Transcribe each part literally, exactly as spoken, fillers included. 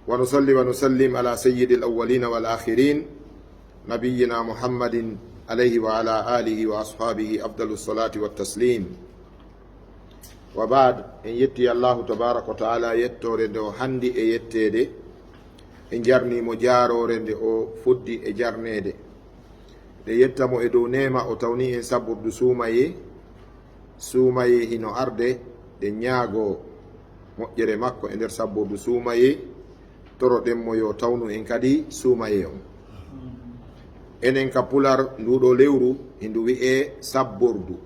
ونصلي ونسلم على سيد الأولين والآخرين نبينا محمد عليه وعلى آله وأصحابه أفضل الصلاة والتسليم. وبعد، en yetti Allahu tabaraka wa taala yettoore nde o handi e yetteede, en jarni mo jaaroore nde o foddi e jarneede. Ɗe yetta mo e dow neema o tawni en sabbordu suumayee. Suumayee hino arde, ɗe ñaago moƴƴere makko e nder sabbordu suumayee, toroɗen mo yo tawnu en kadi suumayee on. Enen ka Pular, nduuɗo lewru hindu wi'ee sabbordu,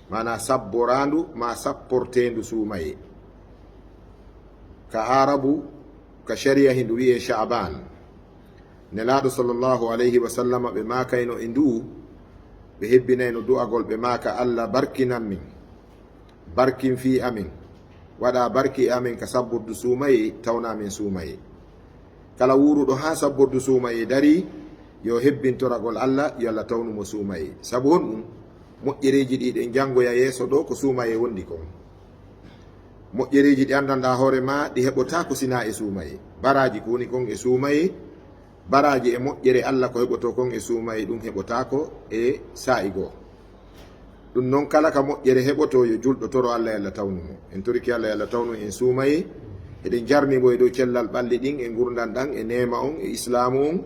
maanaa sabboraandu maa sapporteendu suumayee. Ka Aarabu, ka shari'a hindu wi'ee Sha'baan. Nelaaɗo sallallahu alayhi wa sallama ɓe maakayno e nduu, ɓe hebbinayno du'agol ɓe maaka, "Allah barkinan min, barkin fii amin, waɗa barki e amin ka sabbordu suumayee, tawna min suumayee." Kala wuuruɗo haa sabbordu suumayee darii, yo hebbin toragol Allah, yo Allah tawnu mo suumayee. Sabu honɗum? Moƴƴereeji ɗi ɗen janngoya yeeso ɗoo ko suumayee wondi kon. Moƴƴereeji ɗi anndanɗaa hoore maa, ɗi heɓotaako sinaa e suumayee. Baraaji ko woni kon e suumayee, baraaji e moƴƴere Allah ko heɓotoo kon e suumayee, ɗum heɓotaako e saa'i goo. Ɗum non, kala ka moƴƴere heɓotoo, yo julɗo toro Allah, yo Allah tawnu mo. En torike Allah, yo Allah tawnu en suumayee. Eɗen jarni mo e dow cellal ɓalli ɗin, e ngurndan ɗan, e neema on, e islaamu on,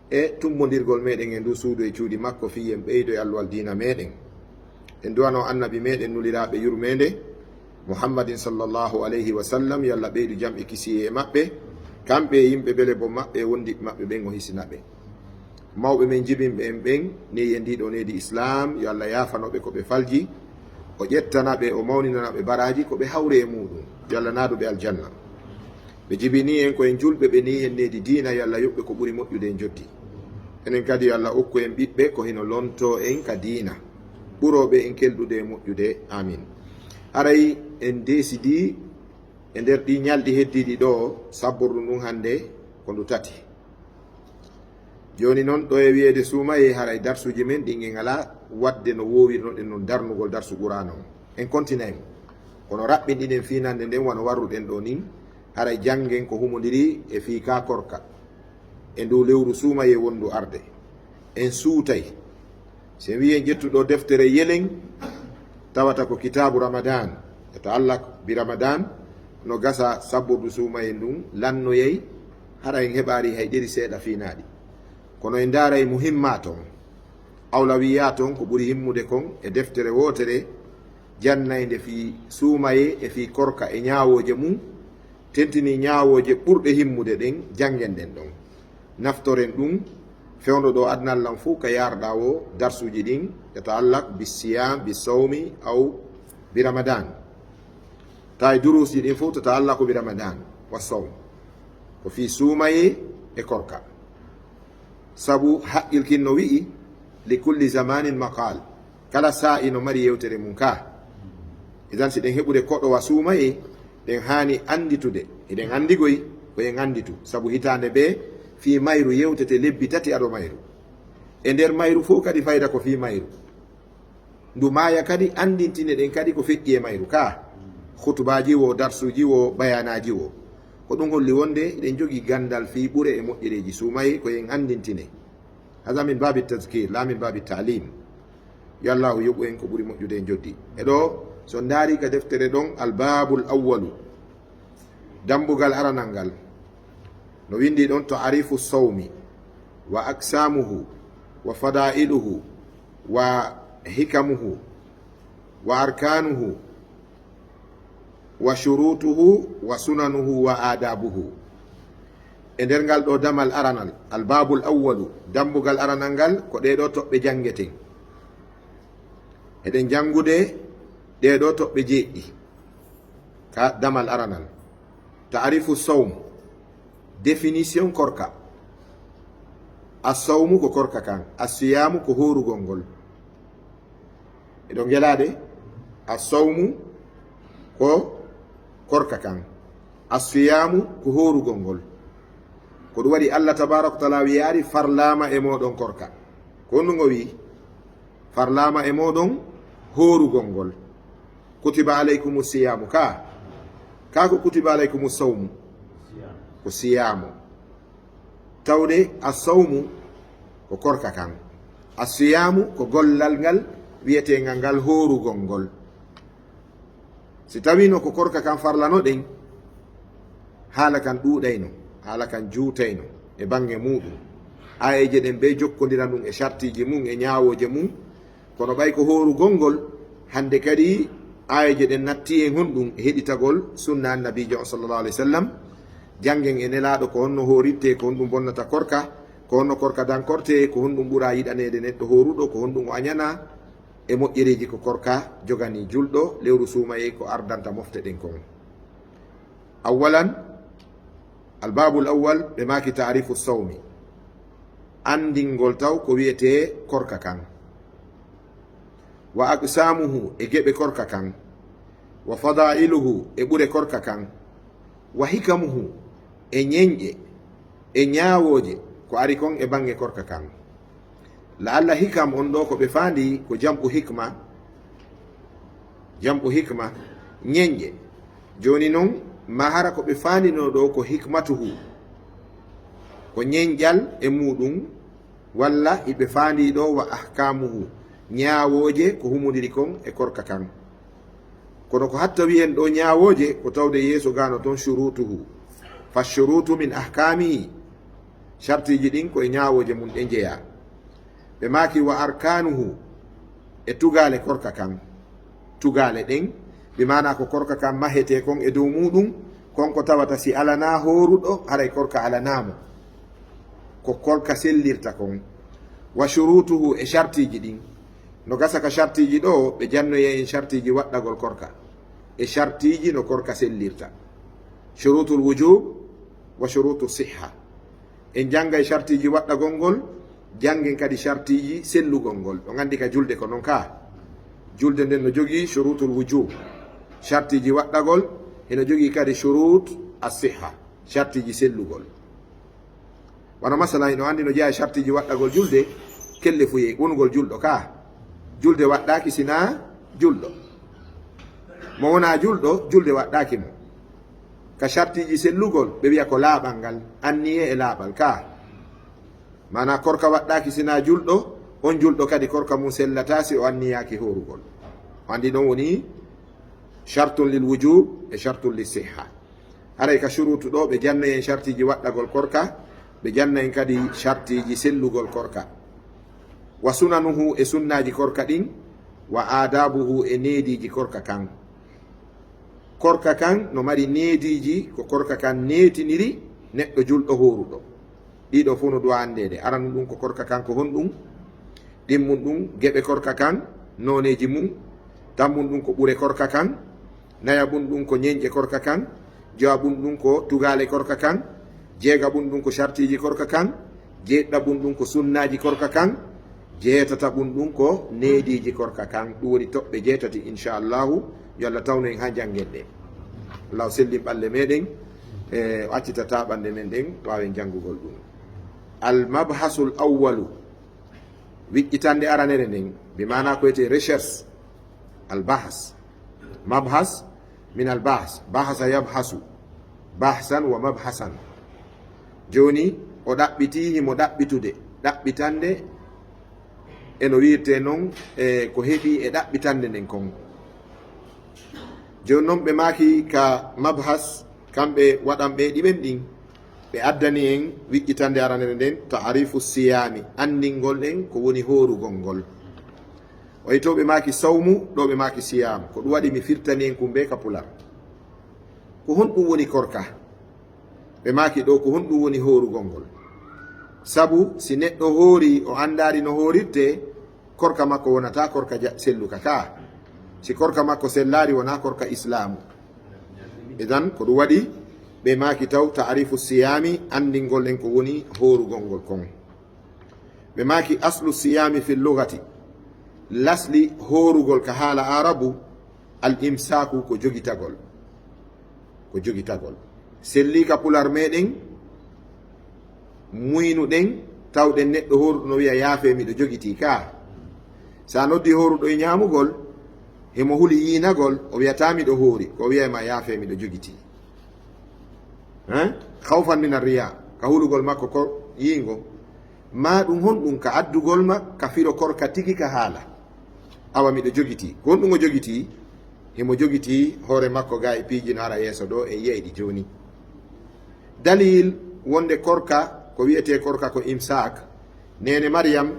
e tummbondirgol meɗen e ndu suudu e cuuɗi makko, fii en ɓeydo e alluwal diina meɗen. En du'ano annabi meɗen nuliraaɓe yurmeende Muhammadin sallallahu alayhi wa sallam, yo Allah ɓeydu jam e kisiyee e maɓɓe, kamɓe e yimɓe bele bo maɓɓe e wondiɓɓe maɓɓe ɓen, o hisina ɓe. Mawɓe men jibinɓe en ɓen, neyi en ndiiɗo needi Islaam, yo Allah yaafano ɓe ko ɓe falji, o ƴettana ɓe, o mawninana ɓe baraaji ko ɓe hawri e muuɗum. Yo Allah naadu ɓe aljanna. Ɓe jibinii en ko en julɓe, ɓe neyi en needi diina, yo Allah yoɓ ɓe ko ɓuri moƴƴude e njoddi. Enen kadi, yo Allah okku en ɓiɓɓe ko hino lontoo en ka diina, ɓuroo ɓe en kelɗude e moƴƴude. Aamiin. Haray en deesidii e nder ɗii ñalɗi heddiiɗi ɗoo, sabbordu ndun hannde ko ndu tati. Jooni non, ɗoo e wi'eede suumayee, haray darsuuji men ɗin en alaa waɗde no woowirnoɗen non darnugol darsu Qur'aana on. En kontinay mo. Kono raɓɓinɗinen fiinannde nden wano warruɗen ɗoo nin, haray janngen ko humondiri e fii kaa korka e nduu lewru suumayee wonndu arde. En suutay. Si en wi'i en ƴettu ɗoo deftere yelen, tawata ko kitaabu Ramadan, yataallaq bi Ramadan, no gasa sabbordu suumayee ndun lannoyay, hara en heɓaali hay ɗeri seeɗa fiinaaɗi. Kono en ndaaray muhimmaat on, awlawiyaat on, ko ɓuri himmude kon e deftere wootere jannaynde fii suumayee e fii korka e ñaawooje mun, tentinii ñaawooje ɓurɗe himmude ɗen, janngen ɗen ɗon. Naftoren ɗum, fewndo ɗoo adnal lan fow ka yaarɗaa woo darsuuji ɗin, yataallaq bi siyaam, bi sawmi, aw bi Ramadan. Tawi duruusji ɗin fow tataallaqu bi Ramadan wa sawm. Ko fii suumayee e korka. Sabu haqqil kin no wi'i, "Li kulli zamanin maqal." Kala saa'i no mari yewtere mum ka. Idan, si ɗen heɓude koɗowa suumayee, ɗen haani annditude. Hiɗen anndi goy ko en annditu. Sabu hitaande bee fii mayru yewtete lebbi tati ado mayru. E nder mayru fow kadi fayda ko fii mayru. Ndu maaya kadi, anndintine ɗen kadi ko feƴƴi e mayru ka. Khutbaaji woo, darsuuji woo, bayaanaaji woo. Ko ɗum holli wonde hiɗen jogii ganndal fii ɓure e moƴƴereeji suumayee, ko en anndintine. Haza min baabi tazkir, la min baabi taalim. Yo Allaahu yoɓu en ko ɓuri moƴƴude e njoddi. E ɗoo, so ndaari ka deftere ɗon, Al Baabul Awwalu, dambugal aranal ngal, no winndi ɗon, ta'rifu sawmi, wa aksaamuhu, wa fadaa'iluhu, wa hikamuhu, wa arkaanuhu, wa shuruutuhu, wa sunanuhu, wa aadaabuhu. E nder ngal ɗoo damal aranal, Al Baabul Awwalu, dambugal aranal ngal, ko ɗee ɗoo toɓɓe janngeten. Eɗen janngude ɗee ɗoo toɓɓe jeeɗiɗi ka damal aranal. Ta'rifu sawm, définition korka. As-sawmu ko korka kan, as-siyaamu ko hoorugol ngol. Eɗon ngelaade? As-sawmu ko korka kan, as-siyaamu ko hoorugol ngol. Ko ɗum waɗi Allah tabaaraka wa taala wiyaari, "Farlaama e mooɗon korka." Ko honɗum o wi'i? "Farlaama e mooɗon hoorugol ngol." "Kutiba alaykumu siyaamu," ka, ka ko "Kutiba alaykumu sawmu." Ko siyaamu. Tawde assawmu ko korka kan. Assiyaamu ko gollal ngal wiyeteengal ngal hoorugol ngol. Si tawiino ko korka kan farlanoɗen, haala kan ɗuuɗayno, haala kan juutayno e baŋŋe muuɗum. Aayeeje ɗen ɓe jokkondira ɗum e shartiiji mum e ñaawooje mum. Kono ɓay ko hoorugol ngol, hannde kadi aayeeje ɗen natti en honɗum e heɗitagol sunna Annabiijo on sallallahu alayhi wa sallam. Janngen e Nelaaɗo ko honno hoorittee, ko honɗum bonnata korka, ko honno korka dankortee, ko honɗum ɓura yiɗaneede neɗɗo hooruɗo, ko honɗum o añanaa, e moƴƴereeji ko korka joganii julɗo lewru suumayee ko ardanta mofte ɗen kon. Awwalan, albabul awwal, ɓe maaki taarifu sawmi, anndingol taw ko wiyetee korka kan, wa aqsaamuhu, e geɓe korka kan, wa fadaa'iluhu, e ɓure korka kan, wa hikamuhu, e ñenƴe, e ñaawooje ko ari kon e baŋŋe korka kan. La'alla hikam on ɗoo ko ɓe faandi ko jam'u hikma, jam'u hikma, ñenƴe. Jooni non, ma hara ko ɓe faandinoo ɗoo ko hikmatuhu, ko ñenƴal e muuɗum, walla hiɓe faandi ɗoo wa ahkaamuhu, ñaawooje ko humondiri kon e korka kan. Kono ko hatta wiyen ɗoo ñaawooje, ko tawde yeeso gano ton shurutuhu. Fa shurutu min ahkaamihi, shartiiji ɗin ko e ñaawooje mum ɗe njeyaa. Ɓe maaki wa arkaanuhu, e tugaale korka kan. Tugaale ɗen, bi maanaa ko korka kan mahetee kon e dow muuɗum, kon ko tawata si alanaa hooruɗo, haray korka alanaa mo. Ko korka sellirta kon. Wa shurutuhu, e shartiiji ɗin. No gasa ka shartiiji ɗoo, ɓe jannoya en shartiiji waɗɗagol korka. E shartiiji no korka sellirta. Shurutul wujub wa shurutu sihha. En janngay shartiiji waɗɗagol ngol, janngen kadi shartiiji sellugol ngol. On anndi ka julde ko non ka. Julde nden no jogii shurutul wujub, shartiiji waɗɗagol, hino jogii kadi shurut as-sihha, shartiiji sellugol. Wano masala, hino anndi no jeyaa e shartiiji waɗɗagol julde, kellefuyee, wonugol julɗo ka. Julde waɗɗaaki sinaa julɗo. Mo wonaa julɗo, julde waɗɗaaki mo. Ka shartiiji sellugol, ɓe wiya ko laaɓal ngal, anniyee e laaɓal ka. Maanaa korka waɗɗaaki sinaa julɗo, on julɗo kadi korka mum sellataa si o anniyaaki hoorugol. O anndi ɗon woni shartun lil wujub e shartun lis sihha. Haray ka shurutu ɗoo, ɓe janna en shartiiji waɗɗagol korka, ɓe janna en kadi shartiiji sellugol korka. Wa sunanuhu, e sunnaaji korka ɗin, wa aadabuhu, e neediiji korka kan. Korka kan no mari neediiji, ko korka kan neetiniri neɗɗo julɗo hooruɗo. Ɗiɗo fof no duwa anndeede. Aranun ɗum ko korka kan ko honɗum? Ɗimmun ɗum geɓe korka kan, nooneeji mum. Tammun ɗum ko ɓure korka kan. Nayaɓun ɗum ko ñenƴe korka kan. Jowaɓun ɗum ko tugaale korka kan. Jeegaɓun ɗum ko shartiiji korka kan. Jeeɗiɗaɓun ɗum ko sunnaaji korka kan. Jeetataɓun ɗum ko neediiji korka kan. Ɗum woni toɓɓe jeetati, inchallahu. Yo Allah tawnu en haa janngen ɗe. Allah o sellin ɓalli meɗen, e o accita taa ɓanɗe men ɗen, waawen janngugol ɗum. Al mabhasul awwalu, wiƴƴitannde aranere nden, bi maanaa ko wiyetee recherche, al bahas. Mabhas min al bahas, bahasa yabhasu, bahsan wa mabhasan. Jooni o ɗaɓɓitii, himo ɗaɓɓitude, ɗaɓɓitannde, e no wiirtee non, e ko heɓi e ɗaɓɓitannde nden kon. Jooni non ɓe maaki ka mabhas, kamɓe waɗanɓe ɗi ɓen ɗin, ɓe addani en wiƴƴitannde aranere nden, taarifu siyaami, anndingol en ko woni hoorugol ngol. O yii to ɓe maaki sawmu, ɗo ɓe maaki siyaam. Ko ɗum waɗi mi firtani en kumbe ka pular. Ko honɗum woni korka? Ɓe maaki ɗo ko honɗum woni hoorugol ngol. Sabu si neɗɗo hoori, o anndaali no hoorirtee, korka makko wonata korka ja-, selluka ka. Si korka makko sellaari, wona korka islaamu. Idan, ko ɗum waɗi ɓe maaki taw taarifu siyaami, anndingol en ko woni hoorugol ngol kon. Ɓe maaki aslu siyaami fil lugati, lasli hoorugol ka haala Aarabu, al imsaaku ko jogitagol. Ko jogitagol. Sellii ka pular meɗen, muynuɗen, tawɗen neɗɗo hooruɗo no wiya, "Yaafee, miɗo jogitii ka." Sa noddi hooruɗo e ñaamugol, himo huli yiinagol, o wiyataa, "Miɗo hoori." Ko o wiya ma, "Yaafee, miɗo jogitii." Hein? Khawfan min arriya, ka hulugol makko ko yiingo. Ma ɗum honɗum ka addugol ma ka firo korka tigi ka haala. Awa miɗo jogitii. Ko honɗum o jogitii? Himo jogitii hoore makko ga e piiji no ara yeeso ɗo, en yi'ay ɗi jooni. Dalil wonde korka, ko wi'etee korka ko imsak. Neene Maryam,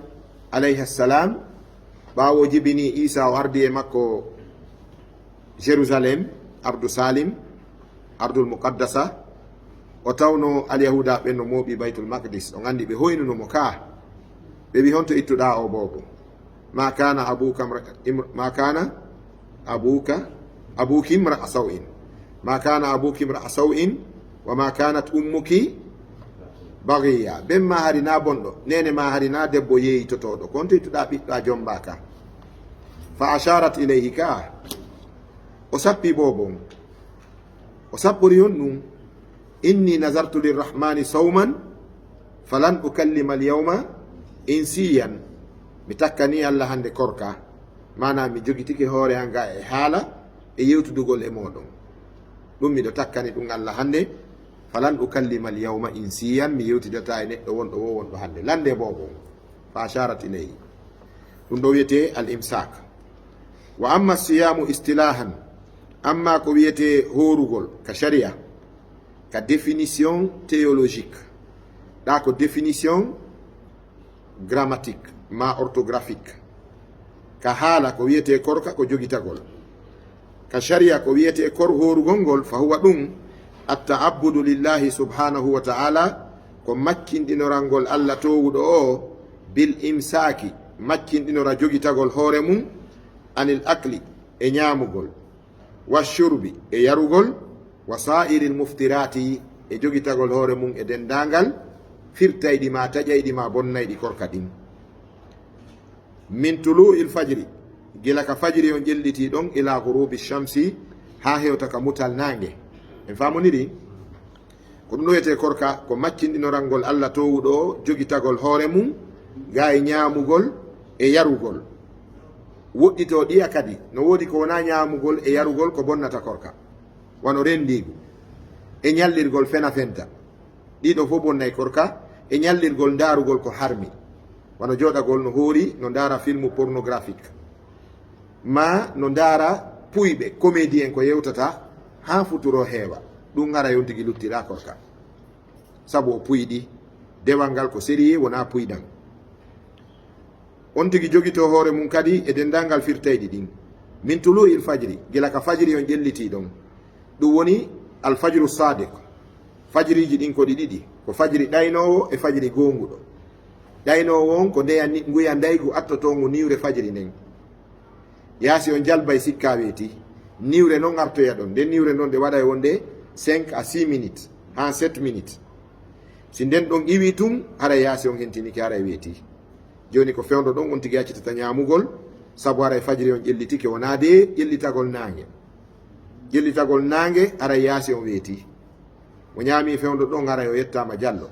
alayha salam, ɓaawo jibini Isa o ardi e makko Jerusalem, Ardu Salim, Ardul Muqaddasa, o tawno Alyahuda ɓen no mooɓi Baytul Maqdis, on anndi ɓe hoynuno mo ka. Ɓe wi, "Honto ittuɗaa o boobo? Ma kana abuka imra-, imra-, ma kana abuka, abuki imra'a saw'in. Ma kana abuki imra'a saw'in, wa ma kanat ummuki baghiya." Ben ma hari na bonɗo, nene ma hari na debbo yeeyitotoɗo. Ko honto ittuɗaa ɓiɗɗo a jomba ka? Fa asharat ilayhi ka. O sappi boobo on. O sappori on ɗum, "Inni nazartu lirrahmani sawman falan ukallima alyawma insiyan." Mi takkani Allah hannde korka, maanaam mi jogitike hoore an ga e haala e yewtudugol e mooɗon. Ɗum miɗo takkani ɗum Allah hannde, "Falan ukallima alyawma insiyan", mi yewtidata e neɗɗo wonɗo wo wonɗo hannde. Lande boobo. Fa asharat ilayhi. Ɗum ɗo wiyetee al imsak. Wa amma siyamu istilahan, amma ko wiyetee hoorugol ka sharia, ka définition théologique, ɗa ko définition grammatique ma orthographique. Ka haala ko wiyetee korka ko jogitagol. Ka sharia ko wiyetee kor hoorugol ngol, fa huwa ɗum, at-ta'abbudu lillahi subhanahu wa ta'ala, ko maccinɗinorangol Allah toowuɗo o, bil imsaaki, maccinɗinora jogitagol hoore mum, anil akli, e ñaamugol, wa shurbi, e yarugol, wa sa'iril muftirati, e jogitagol hoore mum e denndaangal firtayɗi ma taƴayɗi ma bonnayɗi korka ɗin. Min tulu'il fajri, gila ka fajiri on ƴellitii ɗon, ila ghurubi shamsi, haa hewta ka mutal naange. En faamondirii? Ko ɗum ɗo wiyetee korka, ko maccinɗinorangol Allah toowuɗo o, jogitagol hoore mum, ga e ñaamugol e yarugol. Woɗɗitoo ɗiya kadi, no woodi ko wonaa ñaamugol e yarugol ko bonnata korka. Wano renndiigu, e ñallirgol fena fenta. Ɗiɗo fof bonnay korka, e ñallirgol ndaarugol ko harmi. Wano jooɗagol no hoori, no ndaara filmu pornographique. Ma no ndaara puyɓe, comédie en ko yewtata, haa futuro heewa. Ɗum haray on tigi luttiraa korka. Sabu o puyɗi, dewal ngal ko sérieux, wonaa puyɗan. On tigi jogitoo hoore mum kadi e denndaangal firtayɗi ɗin. Min tulu'il fajri, gila ka fajiri on ƴellitii ɗon. Ɗum woni al fajru sadiq. Fajriiji ɗin ko ɗi ɗiɗi. Ko fajri ɗaynoowo e fajri goonguɗo. Ɗaynoowo on ko ndeya ni-, nguya ndaygu attotoongu niwre fajri nden. Yaasi on jalbay sikka weeti. Niwre non artoya ɗon. Nden niwre non ɗe waɗay wonde cinq à six minutes, haa sept minutes. Si nden ɗon iwi tun, haray yaasi on hentinike, haray weeti. Jooni ko fewndo ɗon on tigi accitata ñaamugol, sabu haray fajiri on ƴellitike, wonaa de ƴellitagol naange. Ƴellitagol naange, haray yaasi on weeti. Mo ñaami fewndo ɗon, haray o yettaama jallo.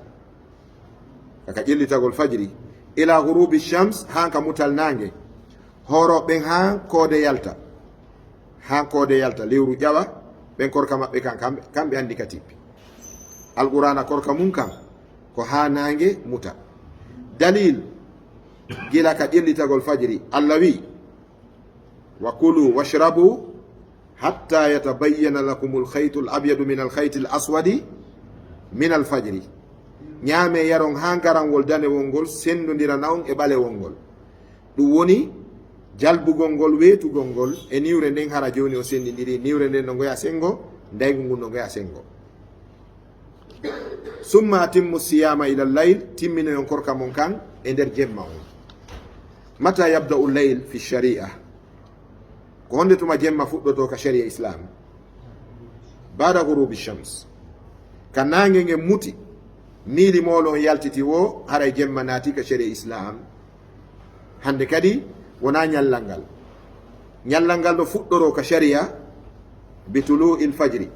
Kaka ƴellitagol fajiri, ila ghurubi shams, haa ka mutal naange. Hoorooɓe ɓen haa koode yalta. Haa koode yalta, lewru ƴawa, ɓen korka maɓɓe kan, kamɓe, kamɓe anndi ka tippi. Alqur'aana korka mum kan, ko haa naange muta. Dalil, gila ka ƴellitagol fajiri, Allah wi, "Wa kulu washrabu hatta yatabayyana lakumul khaytul abyadu minal khaytil aswadi minal fajri." Ñaame yaron haa ngaranwol danewol ngol senndodirana on e ɓalewol ngol. Ɗum woni jalbugol ngol, weetugol ngol e niwre nden, hara jooni o senndindiri niwre nden no ngoya senngo, ndaygu ngun no ngoya senngo. Summa atimmu siyama ila layl, timminoyon korka mon kan e nder jemma on. Mata yabda'u layl fi shari'a? Ko honde tuma jemma fuɗɗoto ka shari'a Islam? Ba'da ghurubi shams. Ka naange ngen muti, miili moolo on yaltiti wo, haray jemma naati ka shari'a Islam. Hande kadi wonaa ñallal ngal. Ñallal ngal no fuɗɗoroo ka shari'a bi tulu'il fajri.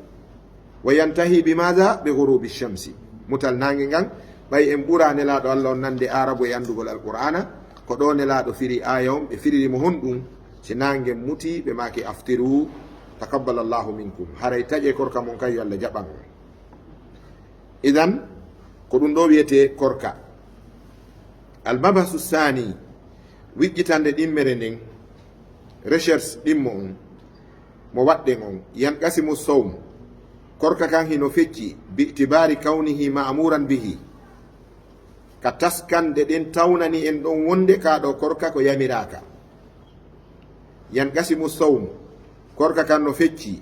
Wa yantahi bi maza? Bi ghurubi shamsi. Mutal naange ngan, ɓay en ɓuraa Nelaaɗo Allah on nande Aarabu e anndugol Alqur'aana, ko ɗo Nelaaɗo firi aaya on, ɓe firiri mo honɗum? Si naange muti, ɓe maaki, "Aftiru, taqabbalallahu minkum." Haray taƴe korka mon kan, yo Allah jaɓan on. Idan, ko ɗum ɗo wiyetee korka. Almabhasu saani, wiƴƴitande ɗimmere nden, recherche ɗimmo on, mo waɗɗen on, yanqasimu sawm, korka kan hino fecci, bi itibaari kawnihi ma'muran bihi, ka taskanɗe ɗen tawnani en ɗon wonde kaa ɗo korka ko yamiraaka. Yanqasimu sawm, korka kan no fecci,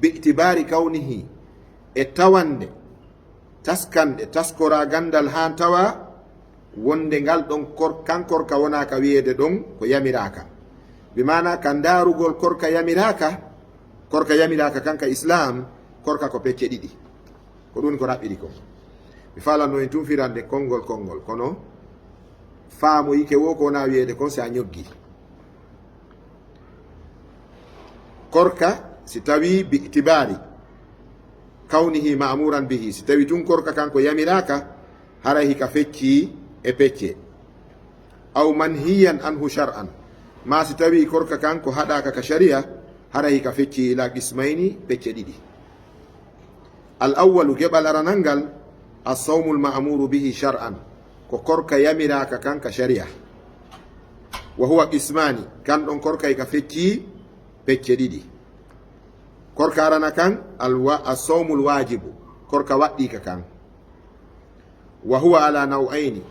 bi itibaari kawnihi, e tawande, taskanɗe, taskoraa ganndal haa tawa wonde ngal ɗon kor-, kan korka wonaa ka wiyeede ɗon ko yamiraaka. Bi maana ka ndaarugol korka yamiraaka, korka yamiraaka kan ka Islaam, korka ko pecce ɗiɗi. Ko ɗum ko raɓɓiɗi kon. Mi faalano en tun firande konngol konngol, kono faamoyike wo ko wonaa wiyeede kon si a ñoggi. Korka, si tawii bi itibaari kawnihi ma'muran bihi, si tawii tun korka kan ko yamiraaka, haray hika fecci e pecce. Aw manhiyan anhu shar'an, maa si tawii korka kan ko haɗaaka ka shari'a, haray hika fecci ila qismayni, pecce ɗiɗi. Al awwalu, geɓal aranal ngal, as-sawmul ma'muru bihi shar'an, ko korka yamiraaka kan ka shari'a. Wa huwa qismaani, kan ɗon korka hika fecci pecce ɗiɗi. Korka arana kan, al wa-, as-sawmul waajibu, korka waɗɗiika kan. Wa huwa ala naw'ayni,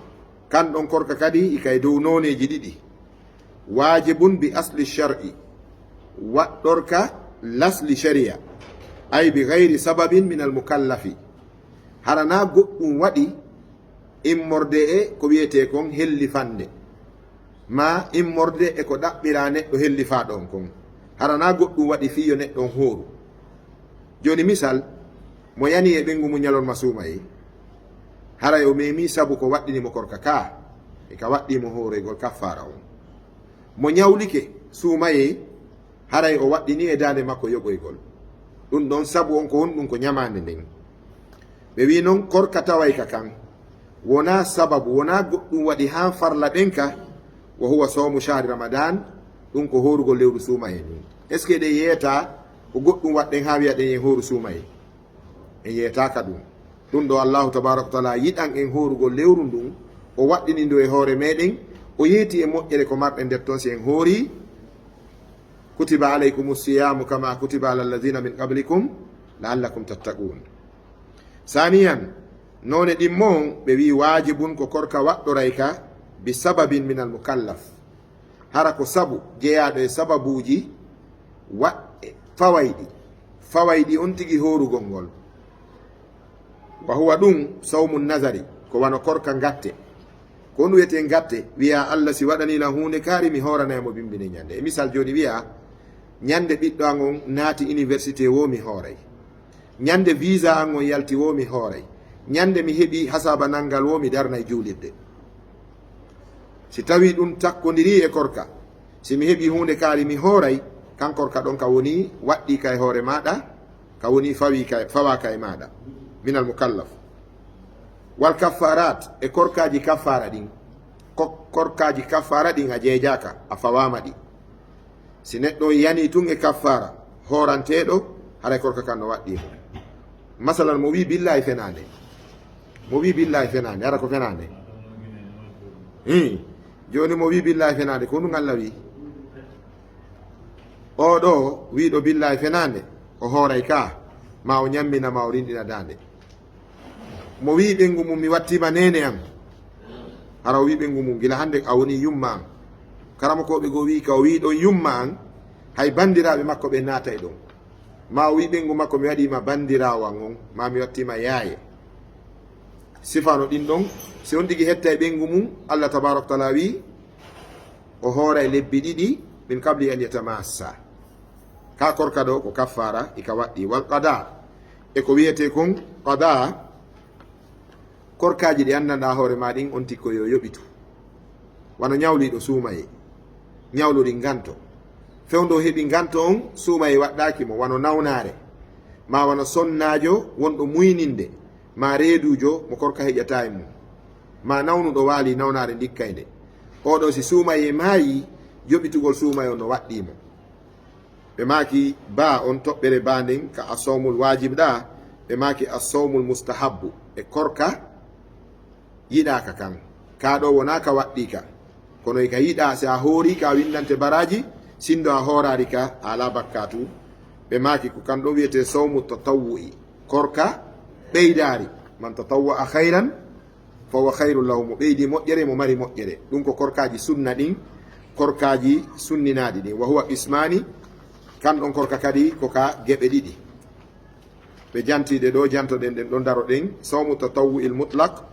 kan ɗon korka kadi hika e dow nooneeji ɗiɗi. Waajibun bi asli shar'i, waɗɗorka lasli shari'a, ay bi gayri sababin min al mukallafi, hara naa goɗɗum waɗi immorde e ko wiyetee kon hellifannde, maa immorde e ko ɗaɓɓiraa neɗɗo hellifaaɗo on kon, hara naa goɗɗum waɗi fii yo neɗɗo on hooru. Jooni misal, mo yani e ɓeyngu mum ñalorma suumayee, haray o meemii sabu ko waɗɗini mo korka kaa, e ka waɗɗii mo hooreygol kaffaara on. Mo ñawlike suumayee, haray o waɗɗini e daande makko yoɓoygol. Ɗum ɗon sabu on ko honɗum? Ko ñamaande nden. Ɓe wi'i non korka tawayka kan, wonaa sababu, wonaa goɗɗum waɗi haa farla ɗen ka, wa huwa sawmu shahri Ramadan, ɗum ko hoorugol lewru suumayee ndun. Est-ce que ɗen yeetaa ko goɗɗum waɗɗen haa wi'a ɗen en hooru suumayee? En yeetaaka ɗum. Ɗum ɗo Allahu tabaaraka wa taala yiɗan en hoorugol lewru ndun, o waɗɗini ndu e hoore meɗen, o yeeti e moƴƴere ko marɗen nder ton si en hoorii. Kutiba alaykumu siyamu kama kutiba ala alladhina min qablikum la'allakum tattaqun. Saaniyan, noone ɗimmo on, ɓe wi'i waajibun ko korka waɗɗorayka bi sababin min al mukallaf. Hara ko sabu jeyaaɗo e sababuuji wa-, fawayɗi, fawayɗi on tigi hoorugol ngol. Wa huwa ɗum sawmu nazari, ko wano korka ngatte. Ko ɗum wiyetee ngatte, wi'a, "Allah si waɗanii lan huunde kaari, mi hooranay mo bimbine ñande." E misal jooni wi'a, "Ñande ɓiɗɗo an on naati université woo, mi hooray. Ñande visa an on yalti woo, mi hooray. Ñande mi heɓi hasaaba nanngal woo, mi darnay juulirde." Si tawii ɗum takkondirii e korka, si mi heɓii huunde kaari mi hooray, kan korka ɗon ka woni waɗɗii ka e hoore maaɗa, ka woni fawii ka, fawaa ka e maaɗa, minal mukallaf. Wal kaffarat, e korkaaji kaffaara ɗin, ko-, korkaaji kaffaara ɗin a jeejaaka, a fawaama ɗi. Si neɗɗo yanii tun e kaffaara, hooranteeɗo, haray korka kan no waɗɗii mo. Masalan, mo wi'i billaahi fenaande. Mo wi'i billaahi fenaande, hara ko fenaande? Hii. Jooni mo wi'i billaahi fenaande, ko ɗum Allah wi'i? Oo ɗoo wi'uɗo billaahi fenaande, o hooray ka, maa o ñammina, maa o rinɗina daande. Mo wi'i ɓeyngu mum, "Mi wattiima neene am." Hara o wi'i ɓeyngu mum, "Gila hannde a woni yumma am." Karamokooɓe goo wi'i, "Ka o wi'i ɗon yumma am, hay banndiraaɓe makko ɓen naatay ɗon." Maa o wi'i ɓeyngu makko, "Mi waɗiima banndiraawo am on, maa mi wattiima yaaye." Sifa no ɗin ɗon, si on tigi hettay ɓeyngu mum, Allah tabaaraka wa taala wi'i, o hooray lebbi ɗiɗi, min qabli an yatamassa. Ka korka ɗo ko kaffaara, i ka waɗɗii. Wal qada, e ko wiyetee kon qada, korkaaji ɗi anndanɗaa hoore maa ɗin, on tigi ko yo yoɓitu. Wano ñawliiɗo suumayee, ñawlori nganto. Fewndo heɓi nganto on, suumayee waɗɗaaki mo, wano nawnaare, maa wano sonnaajo wonɗo muyninde, maa reeduujo mo korka heƴataa e mum, maa nawnuɗo waali nawnaare ndikkaynde. Oo ɗoo si suumayee maayii, yoɓitugol suumayee on no waɗɗii mo. Ɓe maaki, baa on toɓɓere baa nden ka asawmul waajib ɗaa, Ɓe maaki, "Assawmul mustahabbu," e korka yiɗaaka kan. Ka ɗo wonaa ka waɗɗii ka. Kono e ka yiɗaa, si a hoori ka, a winndante baraaji, sinndo a hooraari ka, a alaa bakkaatu. Ɓe maaki, ko kan ɗon wiyetee sawmu tatawwu'i, korka ɓeydaari. "Man tatawwa'a khayran fa huwa khayrun lahu," mo ɓeydi moƴƴere, mo mari moƴƴere. Ɗum ko korkaaji sunna ɗin, korkaaji sunninaaɗi ɗin. "Wa huwa qismaani," kan ɗon korka kadi ko ka geɓe ɗiɗi. Ɓe jantii ɗe ɗo, jantoɗen ɗen ɗo, ndaroɗen. "Sawmu tatawwu'il mutlaq,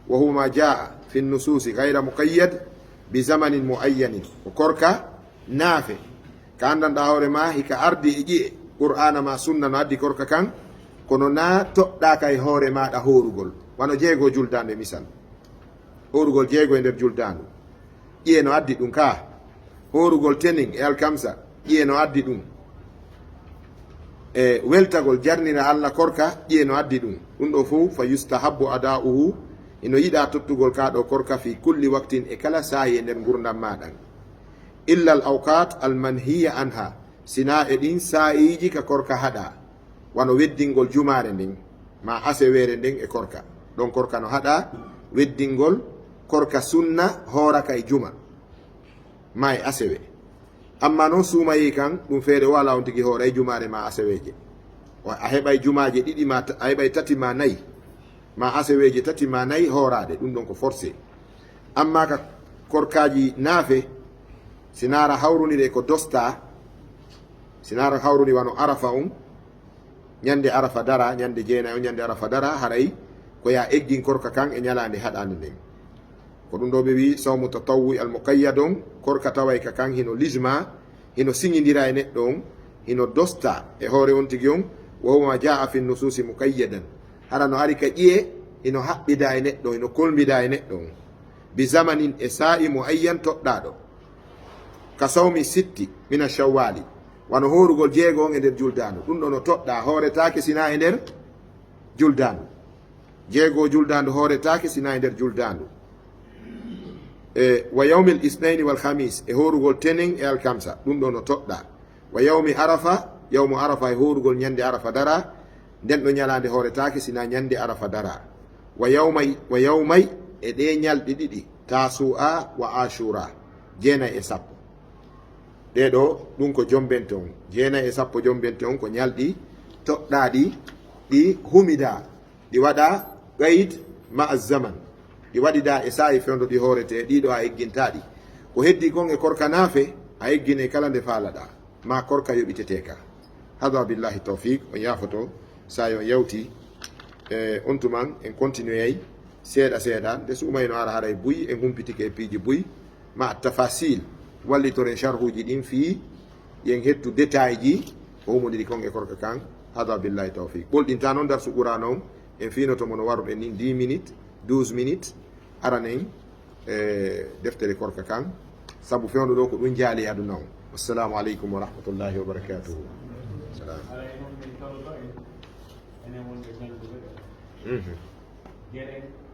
wa huwa ma jaa fi nusuusi ghayra muqayyad bi zamanin muayyanin." Ko korka naafe, ka anndanɗaa hoore ma, hika ardi e ƴi'e, Qur'aana ma sunna no addi korka kan, kono na toɗɗaaka e hoore maaɗa hoorugol. Wano jeego juldaande, misal. Hoorugol jeego e nder juldaandu, ƴi'e no addi ɗum. Ka hoorugol tenin e alkamsa, ƴi'e no addi ɗum. E weltagol jarnira Alla korka, ƴi'e no addi ɗum. Ɗum ɗo fow, "fa yustahabbu ada'uhu," hino yiɗaa tottugol ka ɗo korka, "fi kulli waqtin," e kala saa'i e nder ngurndan ma ɗan. "Illa al awqat al manhiya anha," sinaa e ɗin saa'iiji ka korka haɗaa, wano weddingol jumaare nden, ma aseweere nden e korka. Ɗon korka no haɗaa, weddingol korka sunna hooraka e juma, ma e asewe. Amma non suumayee kan, ɗum feere o alaa, on tigi hooray jumaare ma aseweeje. O, a heɓay jumaaje ɗiɗi ma ta-, a heɓay tati ma nayi, ma aseweeje tati ma nayi hooraade, ɗum ɗon ko forcé. Amma ka korkaaji naafe, si naara hawruniri e ko dostaa, si naara hawruni wano Arafa on, ñande Arafa dara, ñande jeenay on, ñande Arafa dara, haray ko yaa eggin korka kan e ñalaande haɗaande nden. Ko ɗum ɗo ɓe wi'i sawmu tatawwu'i al muqayyad on, korka taway ka kan hino lijma, hino siñindira e neɗɗo on, hino dosta e hoore on tigi on, wa huwa ma jaa fi nusuusi muqayyadan. Hara no ari ka ƴi'e, hino haɓɓida e neɗɗo, hino kolmbida e neɗɗo on. Bi zamanin, e saa'i muayyan, toɗɗaaɗo. Ka sawmi sitti mina shawwali. Wano hoorugol jeego on e nder juldaandu. Ɗum ɗo no toɗɗaa, hooretaake sinaa e nder juldaandu. Jeego juldaandu hooretaake sinaa e nder juldaandu. E, wa yawmil isnayni wal khamis, e hoorugol tenen e alkamsa. Ɗum ɗo no toɗɗaa. Wa yawmi Arafa, yawmu Arafa, e hoorugol ñande Arafa dara, nden ɗo ñalaande hooretaake sinaa ñande Arafa dara. Wa yawmay, wa yawmay, e ɗee ñalɗi ɗiɗi, Tasu'a wa Ashura, jeenay e sappo. Ɗee ɗo, ɗum ko jombente on. Jeenay e sappo jombente on ko ñalɗi toɗɗaaɗi, ɗi humidaa, ɗi waɗaa qayd ma'a zaman. Ɗi waɗidaa e saa'i fewndo ɗi hooretee, ɗii ɗo a eggintaa ɗi. Ko heddii kon e korka naafe, a egginay kala nde faalaɗaa. Ma korka yoɓiteteeka. Hada billahi tawfiq, on yaafoto, saa'i on yawti. E, on tuman, en continueyay seeɗa seeɗa. Nde suumayee no ara haray buy, en humpitike e piiji buy, ma tafasil. Wallitoren sharhuuji ɗin fii, yen hettu détail ji, ko humondiri kon e korka kan. Hada billahi tawfiq. Ɓolɗintaa non darsu Qur'aana on, en fiinoto mo no waruɗen nin dix minutes, douze minutes, aranen e deftere korka kan, sabu fewndo ɗo ko ɗum jaali aduna on. Wassalamu aleykum wa rahmatullahi wa barakatuhu. Salam. Haray noon min tawto en, enen wonɓe jannguɓe ɓe. Mhm. Gere,